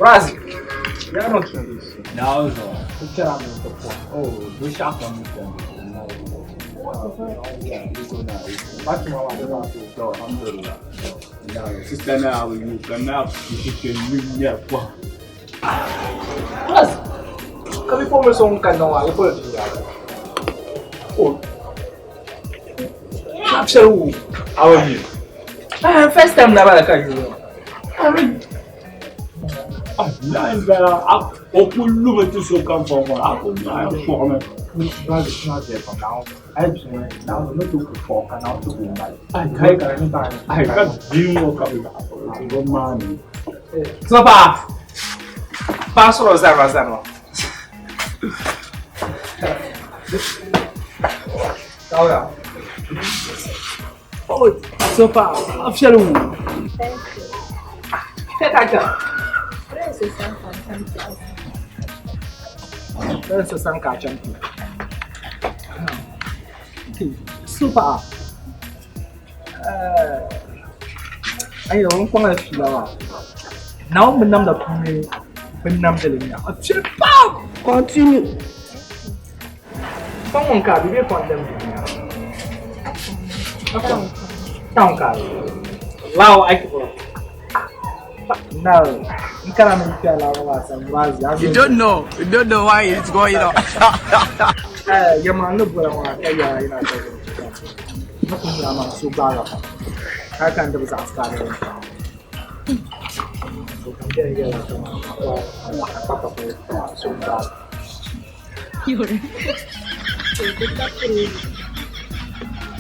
Razi. Ya no tumdi. Naawuni zuɣu. Ti chɛra mi ti pɔhim. Oh, binshɛɣu kam ni chani. Ba tuma maa di zaa tooi. To, alhamdulillah. Sista naa bi yu ka naa ti kpe ŋmɛri pɔhim. Razi. Ka bipuɣimbila so ŋun kanna ŋɔ a yi polo ti yaagi. Oh. Shɛli wu. A bi mi. Ah, first time na bala ka yuli ŋɔ. Lahi bala o kuli lumi ti sokam pam maa a kuli lahi kpuɣimi. Ai ka bia ŋɔ ka bi bi maani. Sɔpa paɣa sɔrɔ zarima zarima. Tawya. Oh, sɔpa a viɛli wu. Thank you. Kɛ ka chɛ. Where is your son from? Where is your son ka chɛ? Okay, super. Ayo, n kpaŋa fiila maa. Naawuni bi namda puuni bin namdili n-nyɛ a viɛli pam. Continue. Kpaŋ ŋun ka a bi bee kpaŋ din bi nya. Town ka a bi. Allahu akbar. Now, n kana ni n kpɛ alaamu maa sani maa zaa. You don't know. You don't know why it's going on. Eh, yɛma n ni bɔra maa ka yaa yina ka zaŋ chɛ ka n ku nya maa so gbaagi pam ka ka n di bi zaɣisi ka a ni so kam bɛni yɛla kaman pa pa pa so gbaagi.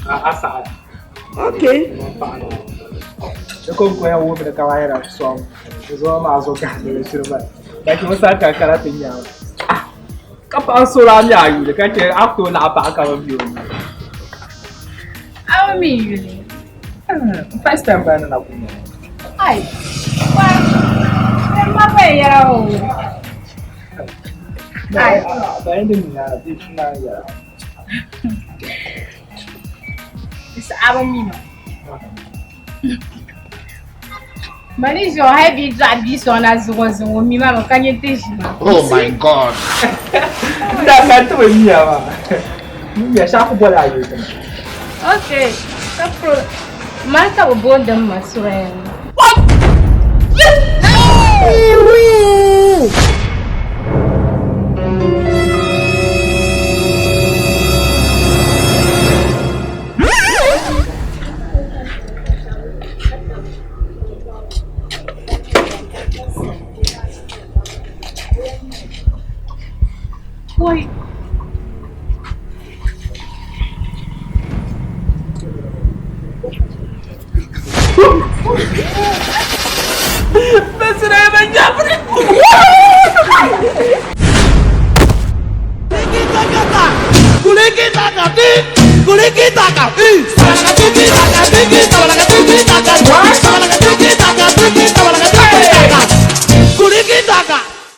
A saɣi. Okay. Di ko n-koya wumdi ka maa yɛra sɔŋ di zuɣu maa zuɣu ka di shiri ba like o sa ka kana ti nya ka paɣa so la mi a yuli ka chɛ a ku tooi laɣi paɣa ka bi mi o yuli. A bi mi yuli? First time gba ni na ku nya. Ai, wa, ma pa yɛra o. Ai. Bayan din ya di suna ya. Isa a bi mi ma. Mani zuɣu hali bia dɔɣi bia sɔŋ na zuŋɔ zuŋɔ o mi ma mi ka nyɛ ti ʒi ma. Oh my God. Da ka ti bi miya maa. Miya shɛɣu ku boli a yuli ti ma. Okay, ka pro mani ka bi booni din ma suraya ni. What? Wai.